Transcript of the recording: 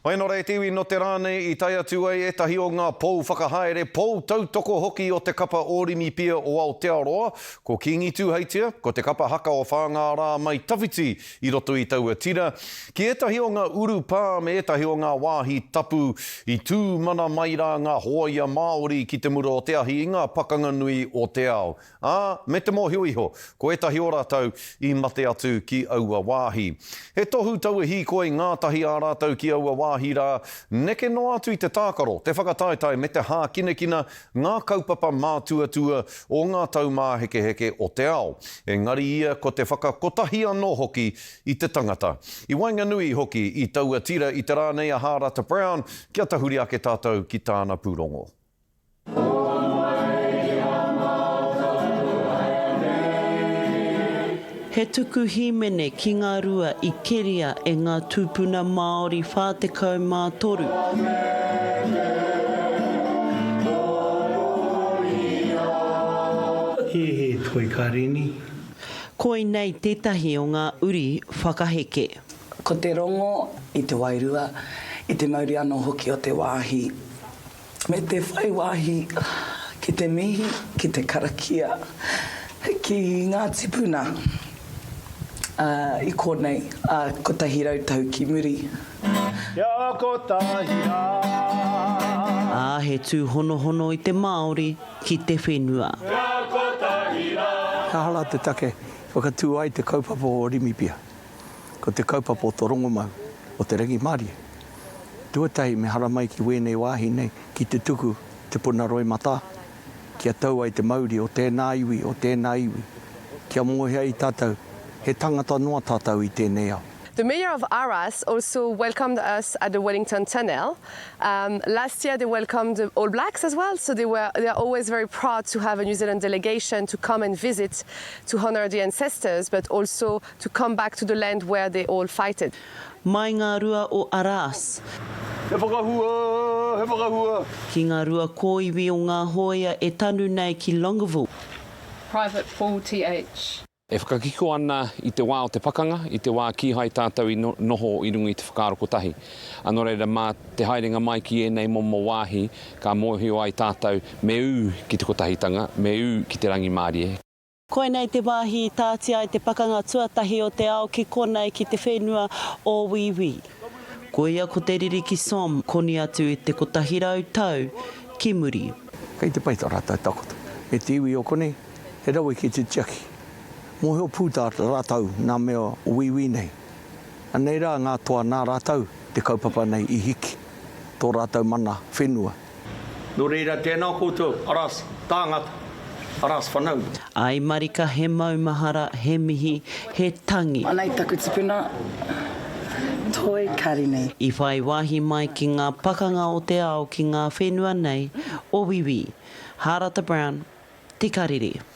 Whainora e te iwi no te rā nei i tae atu ai ētahi o ngā pou whakahaere, pou tautoko hoki o te kapa Ōrimipia o Aotearoa, ko Kīngi Tūheitia, ko te kapa haka o Whāngārā mai tawhiti i roto i taua tira, ki ētahi o ngā urupā me ētahi o ngā wāhi tapu i tū mana mai rā ngā hōia Māori ki te mura o te ahi i ngā pakanga nui o te ao. Ā, me te mōhio iho, ko ētahi o rātou i mate atu ki aua wāhi. He tohu taua hīkoi ngātahi ā rātou ki aua wāhi rā, neke noa atu i te tākaro, te whakataetae me te hākinakina ngā kaupapa mātuatua o ngā taumāhekeheke o te ao. Engari ia ko te whakakotahi anō hoki i te tangata. I waenganui hoki i taua tira i te rā nei a Hārata Brown, kia tahuri ake tātou ki tāna pūrongo. He tuku hīmene ki ngā rua i keria e ngā tūpuna Māori 43. He toi karini. Koinei tētahi o ngā uri whakaheke. Ko te rongo i te wairua, i te mauri anō hoki o te wāhi. Me te whai wāhi ki te mihi, ki te karakia, ki ngā tipuna i konei, ā, 100 tau ki muri. Kia kotahi rā. Ā, he tūhonohono i te Māori ki te whenua. Kia kotahi rā. He aha rā te take whakatū ai te kaupapa o Rimipia? Ko te kaupapa o to rongomau, o te rangimārie. Tuatahi me haramai ki wēnei wāhi nei ki te tuku te puna roimata kia tau ai te mauri o tēnā iwi, o tēnā iwi, kia mōhio ai tātou he tangata noa tātou i tēnei ao. The mayor of Arras also welcomed us at the Wellington Tunnel. Um, last year they welcomed the All Blacks as well, so they were they are always very proud to have a New Zealand delegation to come and visit to honor the ancestors, but also to come back to the land where they all fighted. Mai ngā rua o Arras. He whakahua, he whakahua. Ki ngā rua kōiwi o ngā hōia e tanu nei ki Longueville. Private Paul TH. E whakakiko ana i te wā o te pakanga, i te wā kīhai tātou i noho i runga i te whakaaro kotahi. Ā, nō reira, mā te haerenga mai ki ēnei momo wāhi ka mōhio ai tātou me ū ki te kotahitanga, me ū ki te rangimārie. Koinei te wāhi i tāti ai te pakanga tuatahi o te ao ki konei ki te whenua o Wīwī. Koia ko te riri ki Somme koni atu i te 100 tau ki muri. Kei te pai tā rātou takoto. Me te iwi o konei, he rawe ki te tiaki. Mōhio pū tā rātou nā mea o Wīwī nei. Anei rā ngā toa nā rātou te kaupapa nei i hiki, tō rātou mana whenua. Nō reira, tēnā koutou, arās, tāngata, arās, whanaunga. Ai marika he maumahara, he mihi, he tangi. Anei taku tipuna, Toi Karini. I whai wāhi mai ki ngā pakanga o te ao ki ngā whenua nei o Wiwi. Hārata Brown, Te Karere.